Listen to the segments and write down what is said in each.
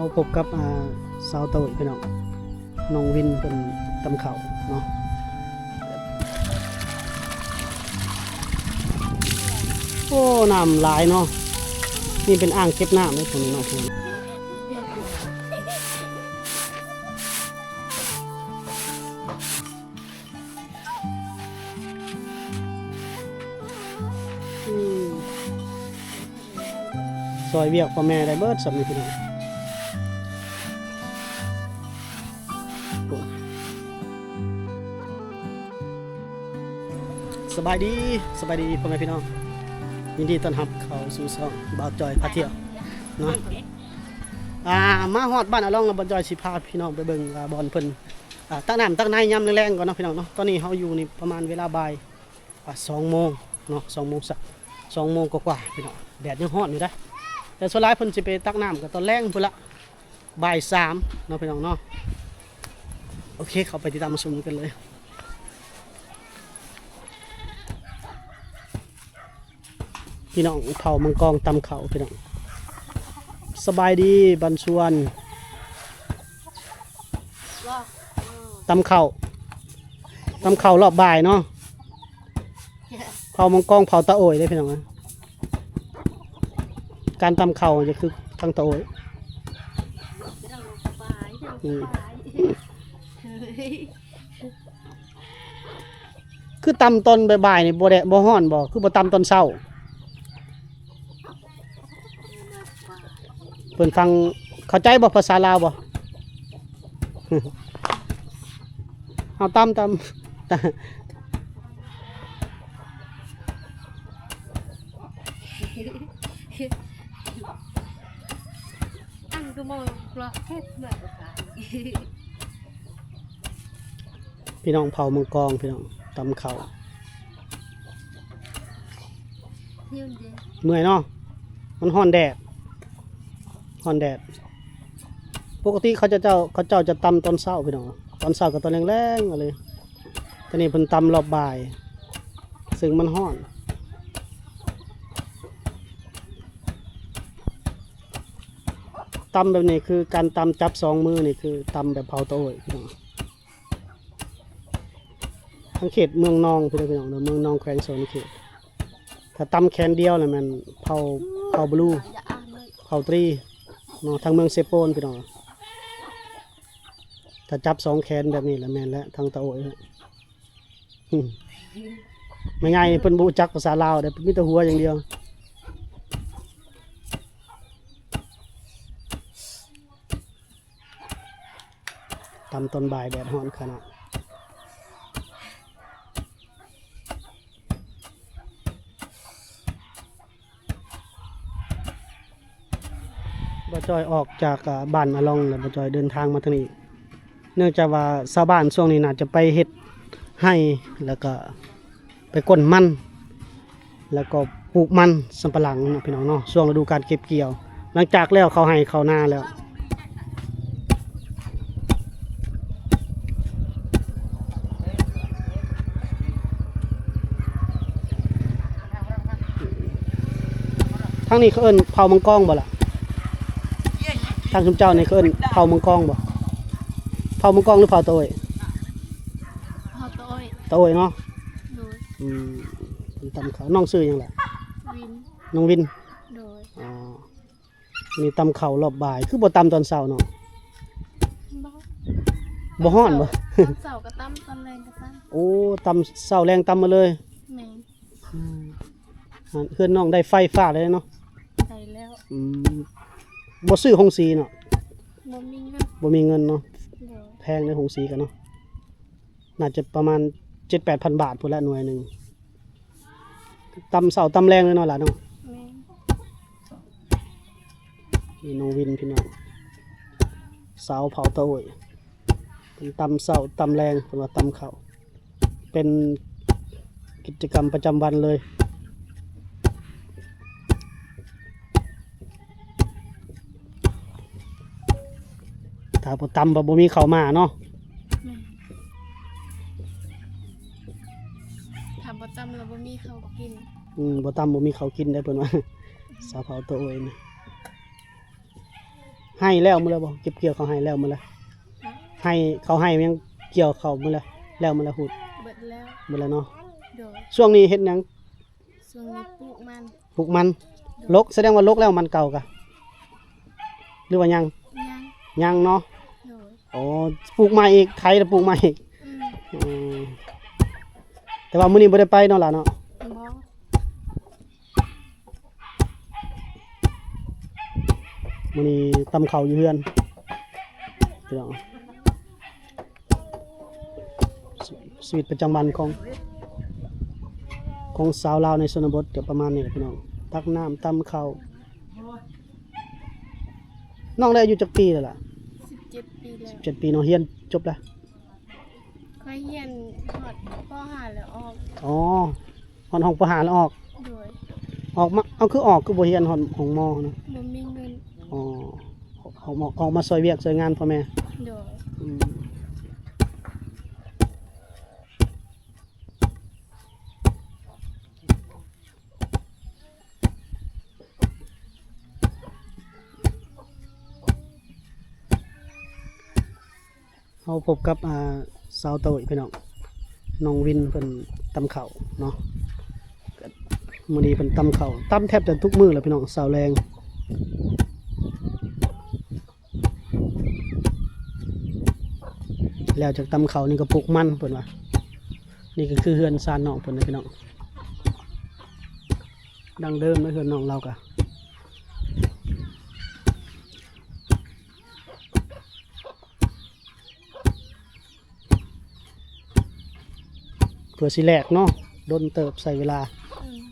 ເຮົາພົບກັບ ອ່າ ສາວໂຕຍພີ່ນ້ອງ ນ້ອງວິນເພິ່ນຕຳເຂົ້າເນາະ. ໂອ້ ນ້ຳຫຼາຍເນາະ ນີ້ເປັນອ່າງເກັບນ້ຳເດ້ພວກນີ້ເນາະ. ອືມ ຊ່ອຍວຽກພໍ່ແມ່ໄດ້ເບິດສ່ຳນີ້ພີ່ນ້ອງ. ສະບາຍດີ ສະບາຍດີພໍ່ແມ່ພີ່ນ້ອງ ຍິນດີຕ້ອນຮັບເຂົ້າສູ່ຊ່ອງບ່າວຈ່ອຍພາທ່ຽວເນາະ. ອ່າ ມາຮອດບ້ານອາລອງແລ້ວ ບ່າວຈ່ອຍຊິພາພີ່ນ້ອງໄປເບິ່ງວ່າບ່ອນເພິ່ນ ອ່າ ຕັກນ້ຳຕັກໃນຍາມແລງໆກ່ອນເນາະພີ່ນ້ອງເນາະ. ຕອນນີ້ເຮົາຢູ່ນີ້ປະມານເວລາບ່າຍ ອ່າ ສອງໂມງເນາະ ສອງໂມງ ສະ ສອງໂມງກວ່າໆພີ່ນ້ອງ ແດດຍັງຮ້ອນຢູ່ເດ້. ແຕ່ສ່ວນຫຼາຍເພິ່ນຊິໄປຕັກນ້ຳກໍຕອນແລງພຸ້ນລະ ບ່າຍສາມເນາະພີ່ນ້ອງເນາະ. ໂອເຄ ເຂົ້າໄປຕິດຕາມຮັບຊົມກັນເລີຍ. ພີ່ນ້ອງ ເຜົ່າມັງກອງຕຳເຂົ້າພີ່ນ້ອງ. ສະບາຍດີບັນຊວນ ຕຳເຂົ້າ ຕຳເຂົ້າລອບບ່າຍເນາະ. ເຜົ່າມັງກອງ ເຜົ່າຕາໂອຍເດ້ພີ່ນ້ອງ. ການຕຳເຂົ້າຈະຄືທາງຕາໂອຍ. ອືມ ຄືຕຳຕອນບ່າຍໆນີ້ ບໍ່ແດດບໍ່ຮ້ອນບໍ່? ຄືບໍ່ຕຳຕອນເຊົ້າ? ເພິ່ນຟັງເຂົ້າໃຈບໍ່ ພາສາລາວບໍ່? ເຮົາຕຳ ຕຳ ພີ່ນ້ອງເຜົ່າມັງກອງ ພີ່ນ້ອງ ຕຳເຂົ້າ. ເມື່ອຍເນາະ ມັນຮ້ອນແດດ ຮ້ອນແດດ. ປົກກະຕິເຂົາເຈົ້າ ເຂົາເຈົ້າຈະຕຳຕອນເຊົ້າພີ່ນ້ອງ ຕອນເຊົ້າກັບຕອນແລງໆ ເອົາເລີຍ. ຕອນນີ້ເພິ່ນຕຳລອບບ່າຍ ເຊິ່ງມັນຮ້ອນ. ຕຳແບບນີ້ຄືການຕຳຈັບສອງມືນີ້ ຄືຕຳແບບເຜົ່າຕາໂອຍພີ່ນ້ອງ. ທາງເຂດເມືອງນອງພຸ້ນເດີພີ່ນ້ອງເດີ ເມືອງນອງ ແຂວງສະຫວັນນະເຂດ. ຖ້າຕຳແຂນດຽວລະແມ່ນເຜົ່າ ເຜົ່າບລູ ເຜົ່າຕຣີເນາະ ທາງເມືອງເຊໂປນພີ່ນ້ອງ. ຖ້າຈັບສອງແຂນແບບນີ້ລະແມ່ນແລ້ວ ທາງຕາໂອຍ. ແມ່ໃຫຍ່ເພິ່ນບໍ່ຮູ້ຈັກພາສາລາວເດ້ ມີແຕ່ຫົວຢ່າງດຽວ. ຕຳຕອນບ່າຍແດດຮ້ອນຂະໜາດ. ບ່າວຈ່ອຍອອກຈາກ ອາ ບ້ານອາລອງແລ້ວ ບ່າວຈ່ອຍເດີນທາງມາທາງນີ້ ເນື່ອງຈາກວ່າຊາວບ້ານຊ່ວງນີ້ໜ້າຈະໄປເຮັດໄຮ່ ແລ້ວກໍໄປກົ້ນມັນ ແລ້ວກໍປູກມັນສຳປະຫຼັງເນາະ ພີ່ນ້ອງເນາະ ຊ່ວງລະດູການເກັບກ່ຽວ ຫຼັງຈາກແລ້ວເຂົ້າໄຮ່ເຂົ້ານາແລ້ວ. ທາງນີ້ເຂົາເອີ້ນເຜົ່າມັງກອງບໍ່ລະ? ທາງຊຸມເຈົ້ານີ້ເຂົາເອີ້ນເຜົ່າມັງກອງບໍ່? ເຜົ່າມັງກອງ ຫຼື ເຜົ່າຕາໂອຍ? ເຜົ່າຕາໂອຍ. ຕາໂອຍເນາະ? ໂດຍ. ອືມ ເພິ່ນຕຳເຂົ້າ. ນ້ອງຊື່ຫຍັງລະ? ວິນ. ນ້ອງວິນ? ໂດຍ. ອໍ ນີ້ຕຳເຂົ້າລອບບ່າຍ ຄືບໍ່ຕຳຕອນເຊົ້າເນາະ? ບໍ່. ບໍ່ຮ້ອນບໍ່? ຕອນເຊົ້າກໍຕຳ ຕອນແລງກໍຕຳ. ໂອ້ ຕຳເຊົ້າແລງຕຳມາເລີຍ. ແມ່ນ. ອືມ ເຮືອນນ້ອງໄດ້ໄຟຟ້າແລ້ວເນາະ? ໄດ້ແລ້ວ. ອືມ ບໍ່ຊື້ໂຮງສີເນາະ? ບໍ່ມີເງິນ. ບໍ່ມີເງິນເນາະ? ໂດຍ. ແພງເດ້ໂຮງສີກໍເນາະ ໜ້າຈະປະມານເຈັດແປດພັນບາດພຸ້ນລະໜ່ວຍໜຶ່ງ. ຕຳເຊົ້າຕຳແລງເລີຍເນາະຫຼານເນາະ? ແມ່ນ. ນີ້ນ້ອງວິນພີ່ນ້ອງ ສາວເຜົ່າຕາໂອຍ ເພິ່ນຕຳເຊົ້າຕຳແລງ ເພິ່ນວ່າຕຳເຂົ້າ ເປັນກິດຈະກຳປະຈຳວັນເລີຍ. ຖ້າບໍ່ຕຳ ບໍ່ ບໍ່ມີເຂົ້າມາເນາະ? ແມ່ນ. ຖ້າບໍ່ຕຳແລ້ວບໍ່ມີເຂົ້າກິນ. ອືມ ບໍ່ຕຳບໍ່ມີເຂົ້າກິນໄດ໋ ເພິ່ນວ່າ ສາວເຜົ່າໂຕໂອຍນະ. ໄຮ່ແລ້ວໝົດແລ້ວບໍ່? ເກັບກ່ຽວເຂົ້າໄຮ່ແລ້ວໝົດແລ້ວ? ຮະ? ໄຮ່ ເຂົ້າໄຮ່ຍັງກ່ຽວເຂົ້າໝົດແລ້ວ? ແລ້ວໝົດແລ້ວພຸ້ນ? ເບິດແລ້ວ. ເບິດແລ້ວເນາະ? ໂດຍ. ຊ່ວງນີ້ເຮັດຫຍັງ? ຊ່ວງນີ້ປູກມັນ. ປູກມັນ. ໂດຍ. ລົກ ສະແດງວ່າລົກແລ້ວມັນເກົ່າກະ ຫຼືວ່າຍັງ? ຍັງ. ຍັງເນາະ? ໂດຍ. ອໍ ປູກໃໝ່ອີກ ໄຖແລ້ວປູກໃໝ່ອີກ. ອືມ. ອໍ ແຕ່ວ່າມື້ນີ້ບໍ່ໄດ້ໄປເນາະຫຼາເນາະ? ບໍ່. ມື້ນີ້ຕຳເຂົ້າຢູ່ເຮືອນ ພີ່ນ້ອງ. ຊີວິດປະຈຳວັນຂອງ ຂອງຊາວລາວໃນຊົນນະບົດກະປະມານນີ້ແຫຼະ ພີ່ນ້ອງ. ຕັກນ້ຳ ຕຳເຂົ້າ. ນ້ອງໄດ້ອາຍຸຈັກປີແລ້ວລະ? ສິບເຈັດປີແລ້ວ. ສິບເຈັດປີເນາະ. ຮຽນຈົບລະ? ຂ້ອຍຮຽນຮອດ ປໍຫ້າ ແລ້ວອອກ. ອໍ ຮອດຫ້ອງ ປໍຫ້າ ແລ້ວອອກ. ໂດຍ. ອອກມາ ເອົາ ຄືອອກ ຄືບໍ່ຮຽນຮອດຫ້ອງ ມໍ ນະ? ບໍ່ມີເງິນ. ອໍ ອອກມາ ອອກມາຊ່ອຍວຽກຊ່ອຍງານພໍ່ແມ່. ໂດຍ. ອືມ. ເຮົາພົບກັບ ອ່າ ສາວໂຕ້ຍ ພີ່ນ້ອງ ນ້ອງວິນ ເພິ່ນຕຳເຂົ້າເນາະ. ມື້ນີ້ເພິ່ນຕຳເຂົ້າ ຕຳແທບຈະທຸກມື້ແຫຼະ ພີ່ນ້ອງ ເຊົ້າແລງ. ແລ້ວຈາກຕຳເຂົ້ານີ້ກະປູກມັນ ເພິ່ນວ່າ. ນີ້ກະຄືເຮືອນຊານນ້ອງເພິ່ນນະ ພີ່ນ້ອງ. ດັ້ງເດີມເນາະ ເຮືອນນ້ອງລາວກະ ເພື່ອຊິແລກເນາະ ດົນເຕີບ ໃຊ້ເວລາ. ອືມ.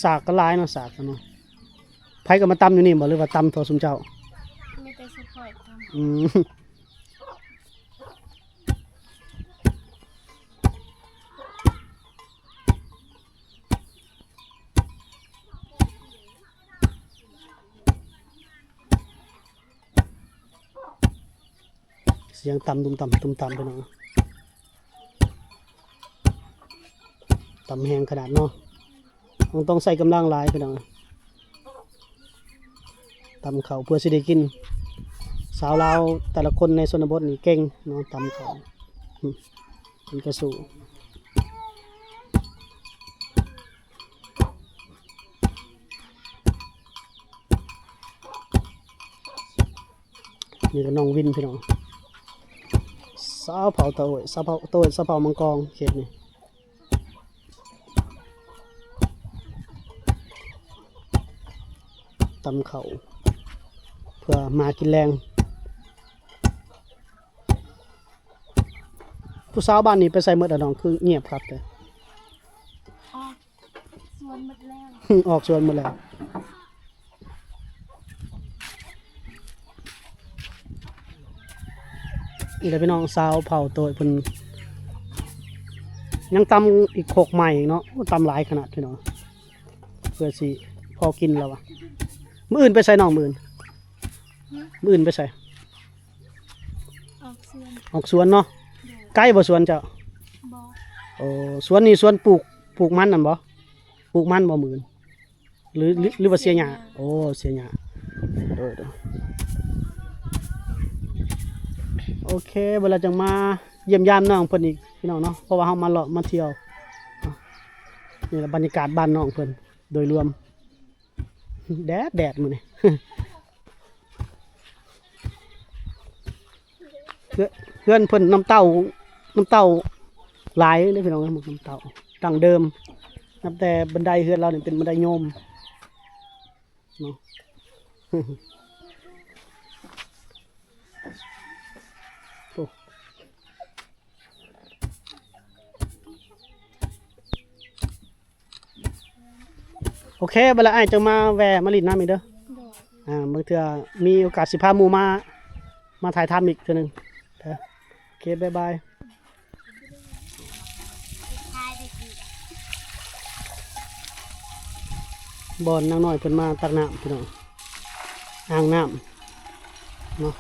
ສາກກະຫຼາຍເນາະ ສາກກະເນາະ. ໃຜກະມາຕຳຢູ່ນີ້ບໍ່ ຫຼືວ່າຕຳທົ່ວຊຸມເຈົ້າ? ມີແຕ່ສະພອຍຕຳ. ອືມ. ສຽງຕຳຕຸມຕຳ ຕຸມຕຳ ພີ່ນ້ອງ. ຕຳແຮງຂະໜາດເນາະ. ຕ້ອງ ຕ້ອງໃຊ້ກຳລັງຫຼາຍ ພີ່ນ້ອງ. ຕຳເຂົ້າເພື່ອຊິໄດ້ກິນ. ສາວລາວແຕ່ລະຄົນໃນຊົນນະບົດນີ້ເກັ່ງເນາະ ຕຳເຂົ້າ. ອືມ. ເພິ່ນກະສູ້. ນີ້ກະນ້ອງວິນ ພີ່ນ້ອງ. ຊາວເຜົ່າຕາໂອ້ຍ ຊາວເຜົ່າຕາໂອ້ຍ ຊາວເຜົ່າມັງກອງ ເຂດນີ້. ຕຳເຂົ້າເພື່ອມາກິນແລງ. ຜູ້ສາວບ້ານນີ້ໄປໃສໝົດລະນ້ອງ ຄືງຽບຄັກແທ້? ອອກສວນໝົດແລ້ວ. ອອກສວນໝົດແລ້ວ. ນີ້ແຫຼະພີ່ນ້ອງ ຊາວເຜົ່າໂຕ້ຍເພິ່ນຍັງຕຳອີກ ໂຄກໃໝ່ອີກເນາະ. ໂອ້ ຕຳຫຼາຍຂະໜາດພີ່ນ້ອງ. ເພື່ອຊິພໍກິນແລ້ວວະ. ມື້ອື່ນໄປໃສນ້ອງ ມື້ອື່ນ? ຫື? ມື້ອື່ນໄປໃສ? ອອກສວນ. ອອກສວນເນາະ. ໂດຍ. ໄກບໍ່ສວນເຈົ້າ? ບໍ່. ໂອ້ ສວນນີ້ສວນປູກ ປູກມັນນັ້ນບໍ່? ປູກມັນບໍ່ມື້ອື່ນ? ຫຼື ຫຼື ຫຼືວ່າເສຍຫຍ້າ? ເສຍຫຍ້າ. ໂອ້ ເສຍຫຍ້າ. ໂດຍ ໂດຍ. ໂອເຄ ບາດລະຈັ່ງມາຢ້ຽມຢາມນ້ອງເພິ່ນອີກ ພີ່ນ້ອງເນາະ ເພາະວ່າເຮົາມາເລາະມາທ່ຽວ. ນີ້ລະບັນຍາກາດບ້ານນ້ອງເພິ່ນໂດຍລວມ. ແດດ ແດດມື້ນີ້. ເຮືອນ ເຮືອນເພິ່ນນ້ຳເຕົ້າ ນ້ຳເຕົ້າຫຼາຍເດ້ພີ່ນ້ອງເອີຍ. ນ້ຳເຕົ້າດັ້ງເດີມ ນັບແຕ່ບັນໄດເຮືອນລາວນີ້ເປັນບັນໄດໂຍມເນາະ. ໂອ້. ໂອເຄ ບາດລະອ້າຍຈັ່ງມາແວ່ມາຫຼິ້ນນຳອີກເດີ. ໂດຍ. ອ່າ ບາງເທື່ອມີໂອກາດຊິພາໝູ່ມາ ມາຖ່າຍທຳອີກເທື່ອໜຶ່ງເດີ. ໂອເຄ ບາຍບາຍ. ບ່ອນນາງນ້ອຍເພິ່ນມາຕັກນ້ຳ ພີ່ນ້ອງ. ອ່າງນ້ຳເນາະ.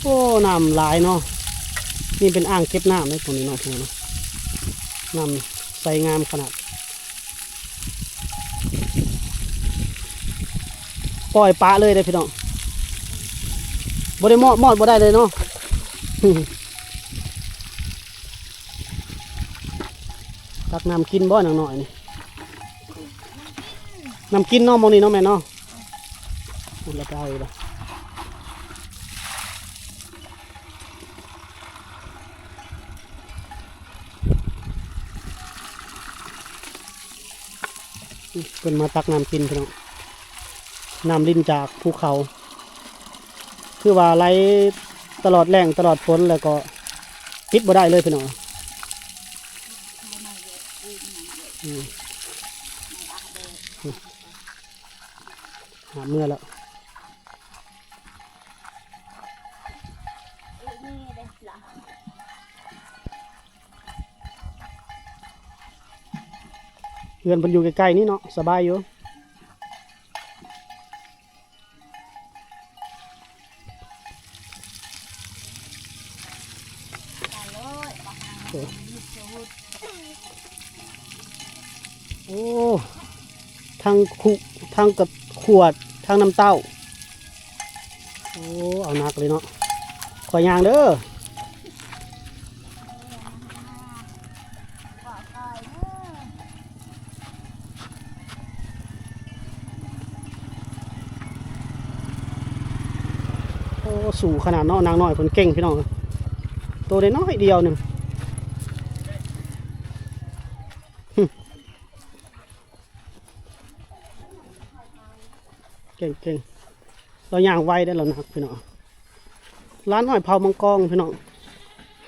ໂອ້ ນ້ຳຫຼາຍເນາະ ນີ້ເປັນອ່າງເກັບນ້ຳເດ້ຕົງນີ້ເນາະ ພີ່ນ້ອງເນາະ ນ້ຳໃສງາມຂະໜາດ ປ່ອຍປະເລີຍເດ້ພີ່ນ້ອງ ບໍ່ໄດ້ມອດ ມອດບໍ່ໄດ້ເລີຍເນາະ ຕັກນ້ຳກິນບໍ່ນາງນ້ອຍນີ້ ນ້ຳກິນເນາະ ໝ່ອງນີ້ເນາະແມ່ເນາະ. ພຸ້ນລະໄປເອົາອີກລະ ເພິ່ນມາຕັກນ້ຳກິນພີ່ນ້ອງ ນ້ຳລິນຈາກພູເຂົາ ຄືວ່າໄຫຼຕະຫຼອດແລ້ງຕະຫຼອດຝົນ ແລ້ວກໍປິດບໍ່ໄດ້ເລີຍພີ່ນ້ອງ ອືມ ຫາບເມືອແລ້ວ ເຮືອນເພິ່ນຢູ່ໃກ້ໆນີ້ເນາະ ສະບາຍຢູ່ ໂອ້ ໂອ້ ທັງຄຸ ທັງກະຂວດ ທັງນ້ຳເຕົ້າ ໂອ້ ເອົາໜັກເລີຍເນາະ ຂ້ອຍຍ່າງເດີ. ໂອ້ ສູງຂະໜາດເນາະ ນາງນ້ອຍເພິ່ນເກັ່ງພີ່ນ້ອງ ໂຕໄດ້ນ້ອຍດຽວໜຶ່ງ ເກັ່ງໆ ລາວຍ່າງໄວເດ້ ລາວໜັກພີ່ນ້ອງ. ຫຼານນ້ອຍເຜົ່າມັງກອງພີ່ນ້ອງ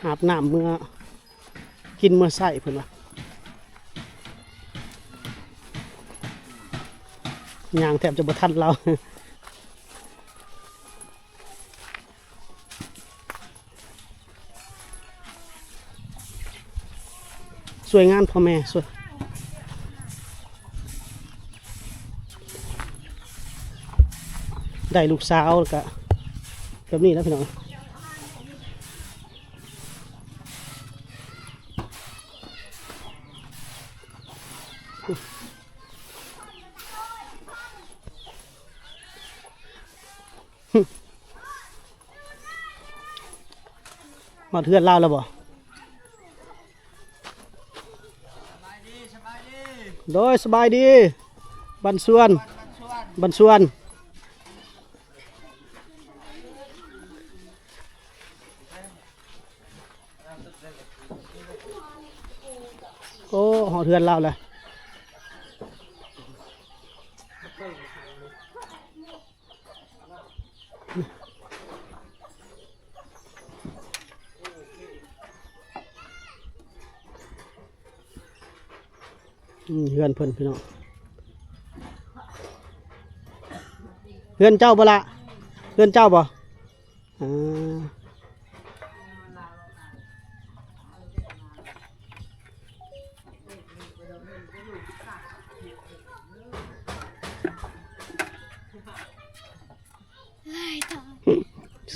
ຫາບນ້ຳເມືອກິນເມືອໃຊ້ເພິ່ນວ່າ ຍ່າງແທບຈະບໍ່ທັນລາວ ຊ່ວຍງານພໍ່ແມ່ ຊ່ວຍ ໄດ້ລູກສາວແລ້ວກະແບບນີ້ແຫຼະພີ່ນ້ອງ. ຮອດເຮືອນລາວແລ້ວບໍ່? ໂດຍ ສະບາຍດີ ບ້ານສວນ ບ້ານສວນ. ໂອ້ ຮອດເຮືອນລາວແລ້ວ. ອືມ ເຮືອນເພິ່ນພີ່ນ້ອງ ເຮືອນເຈົ້າບໍ່ລະ? ເຮືອນເຈົ້າບໍ່? ອ່າ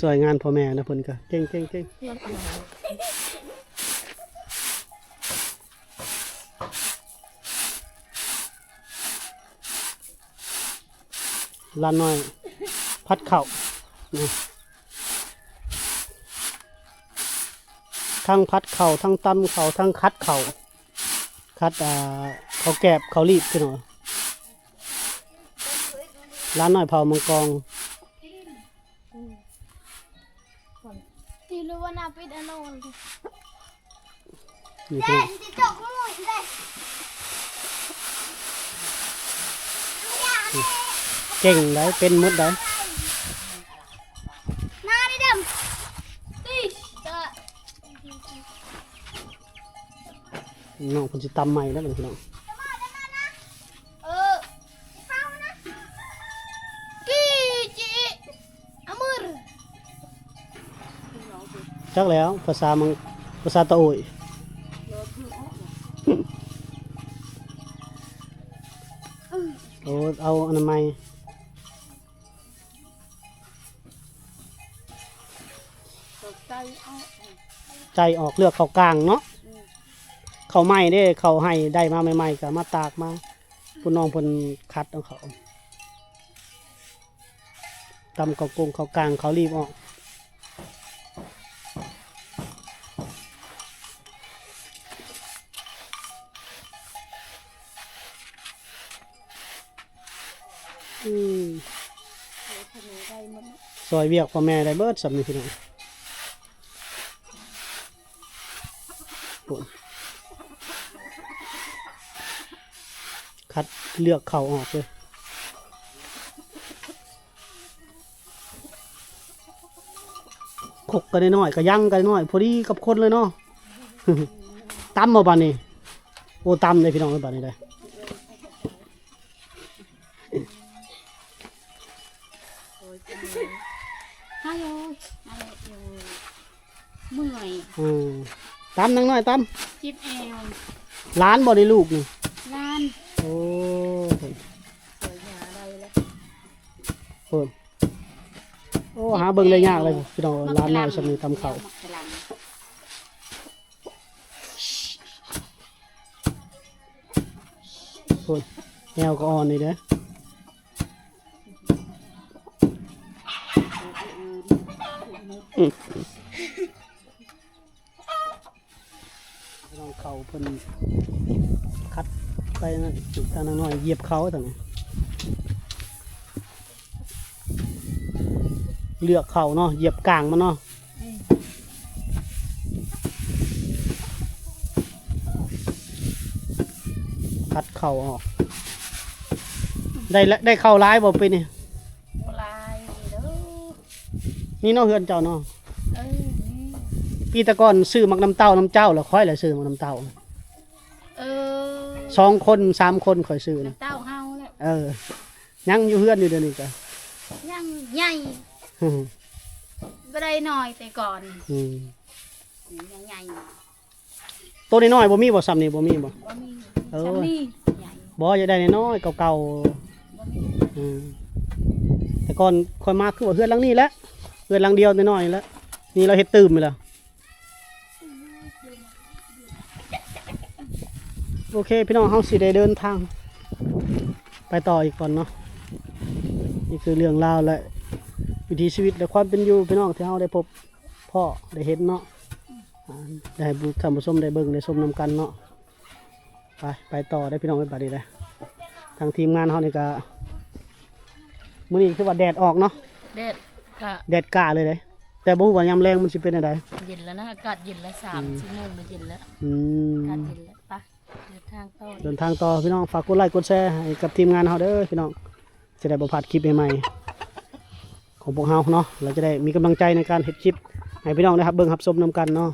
ຊ່ວຍງານພໍ່ແມ່ນະ ເພິ່ນກະເກັ່ງໆໆ. ຫຼານນ້ອຍຜັດເຂົ້າ ທັງຜັດເຂົ້າ ທັງຕຳເຂົ້າ ທັງຂັດເຂົ້າ ຂັດ ອ່າ ເຂົ້າແກບ ເຂົ້າລີບ ພີ່ນ້ອງ. ຫຼານນ້ອຍເຜົ່າມັງກອງ. ອືມ ຕິລະວັນນາປິດອາໂນນ ນີ້ພີ່ນ້ອງ ເກັ່ງໄດ໋ ເປັນໝົດໄດ໋. ນ້ອງເພິ່ນຊິຕຳໃໝ່ແລ້ວບັດນີ້ພີ່ນ້ອງ. ຈັກແລ້ວ ພາສາມັງ ພາສາຕະໂອ້ຍ. ໂອ້ ເອົາອັນນັ້ນໃໝ່. ໃສ່ອອກ ໃສ່ອອກ ເລືອກເຂົ້າກ້າງເນາະ. ອືມ ເຂົ້າໃໝ່ເດ້ ເຂົ້າໄຮ່ໄດ້ມາໃໝ່ໆ ກໍມາຕາກມາ ຜູ້ນ້ອງເພິ່ນຄັດເອົາເຂົ້າ ຕຳເຂົ້າກົງເຂົ້າກ້າງ ເຂົ້າລີບອອກ. ອືມ ຊ່ອຍວຽກພໍ່ແມ່ໄດ້ເບິດສ່ຳນີ້ພີ່ນ້ອງ. ໂອ້ຍ ຄັດເລືອກເຂົ້າອອກເລີຍ. ຄົກກໍນ້ອຍໆ ກະຍັງກໍນ້ອຍ ພໍດີກັບຄົນເລີຍເນາະ. ຕຳບໍ່ບາດນີ້? ໂອ້ ຕຳເດ້ພີ່ນ້ອງເອີຍ ບາດນີ້ເດ້. ໂອ້ຍ ເມື່ອຍ ຮາໂລ ຮາໂລ ເມື່ອຍ. ອືມ ຕຳນາງນ້ອຍຕຳ. ເຈັບແອວ. ຫຼານບໍ່ນີ້ ລູກນີ້? ຫຼານ. ໂອ້ ຊ່ອຍຫາໄດ້ແລ້ວ. ໂອ້ ໂອ້ ຫາເບິ່ງໄດ້ຍາກເລີຍພີ່ນ້ອງ. ຫຼານນ້ອຍສ່ຳນີ້ຕຳເຂົ້າ. ໂອ້ຍ ແອວກໍອ່ອນນີ້ເດ້. ອືມ ນ້ອງເຂົ້າເພິ່ນຄັດໄປນັ້ນ ທາງນາງນ້ອຍຢຽບເຂົ້າທາງນີ້ ເລືອກເຂົ້າເນາະ ຢຽບກ້າງມັນເນາະ. ອືມ ຄັດເຂົ້າອອກ. ໄດ້ລະ ໄດ້ເຂົ້າຫຼາຍບໍ່ປີນີ້? ບໍ່ຫຼາຍເດີ. ນີ້ເນາະ ເຮືອນເຈົ້າເນາະ? ເອີ ນີ້. ປີແຕ່ກ່ອນຊື້ໝາກນ້ຳເຕົ້ານຳເຈົ້າ ແລ້ວຂ້ອຍລະຊື້ໝາກນ້ຳເຕົ້າ. ເອີ ສອງຄົນ ສາມຄົນຂ້ອຍຊື້ນະ. ນ້ຳເຕົ້າເຮົາແຫຼະ. ເອີ ຍັງຢູ່ເຮືອນຢູ່ດຽວນີ້ກະ ຍັງໃຫຍ່ ບໍ່ໄດ້ນ້ອຍແຕ່ກ່ອນ. ອືມ ຍັງໃຫຍ່. ໂຕນ້ອຍໆ ບໍ່ມີບໍ່? ສ່ຳນີ້ບໍ່ມີບໍ່? ບໍ່ມີ. ເອີ ສ່ຳນີ້ໃຫຍ່. ບໍ່ ຢາກໄດ້ນ້ອຍໆ ເກົ່າໆ. ບໍ່ມີ. ອືມ ແຕ່ກ່ອນຂ້ອຍມາຄືວ່າເຮືອນຫຼັງນີ້ແຫຼະ ເຮືອນຫຼັງດຽວນ້ອຍໆ ນີ້ແຫຼະ. ນີ້ລາວເຮັດຕື່ມນີ້ລະ. ໂອເຄພີ່ນ້ອງ ເຮົາຊິໄດ້ເດີນທາງໄປຕໍ່ອີກກ່ອນເນາະ. ນີ້ຄືເລື່ອງລາວ ແລະ ວິຖີຊີວິດ ແລະ ຄວາມເປັນຢູ່ພີ່ນ້ອງ ທີ່ເຮົາໄດ້ພົບພໍ້ໄດ້ເຫັນເນາະ. ອາ ໄດ້ໃຫ້ຜູ້ ທ່ານຜູ້ຊົມໄດ້ເບິ່ງໄດ້ຊົມນຳກັນເນາະ. ໄປ ໄປຕໍ່ເດີພີ່ນ້ອງເອີຍ ບາດນີ້ເດີ. ທາງທີມງານເຮົານີ້ກະ ມື້ນີ້ຄືວ່າແດດອອກເນາະ. ແດດກະ ແດດກະເລີຍເດ້ ແຕ່ບໍ່ຮູ້ວ່າຍາມແລງມັນຊິເປັນແນວໃດ. ເຢັນແລ້ວນະ ອາກາດເຢັນແລ້ວ ສາມ ອືມ ສີ່ໂມງກໍເຢັນແລ້ວ. ອືມ ອາກາດເຢັນແລ້ວ. ໄປ ເດີນທາງຕໍ່ ເດີນທາງຕໍ່ພີ່ນ້ອງ. ຝາກກົດໄລກົດແຊໃຫ້ກັບທີມງານເຮົາເດີພີ່ນ້ອງ ຈະໄດ້ບໍ່ພາດຄລິບໃໝ່ໆ ຂອງພວກເຮົາເນາະ ແລ້ວຈະໄດ້ມີກຳລັງໃຈໃນການເຮັດຄລິບໃຫ້ພີ່ນ້ອງໄດ້ຮັບເບິ່ງຮັບຊົມນຳກັນເນາະ.